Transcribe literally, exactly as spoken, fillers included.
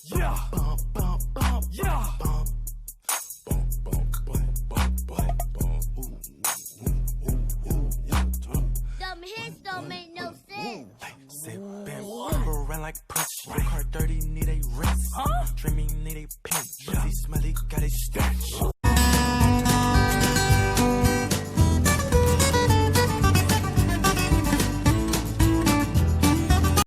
Yeah. Bump, bump, bump, yeah. Bump, bump, bump, bump, bump, bump. Ooh, ooh, ooh, ooh, yeah. Dumb hits don't make no sense. Hey, sit back, rub around like Prince. Your car dirty, need a rinse. Huh? Dreamy, need a pinch. Yeah. Pussy smelly, got a stench.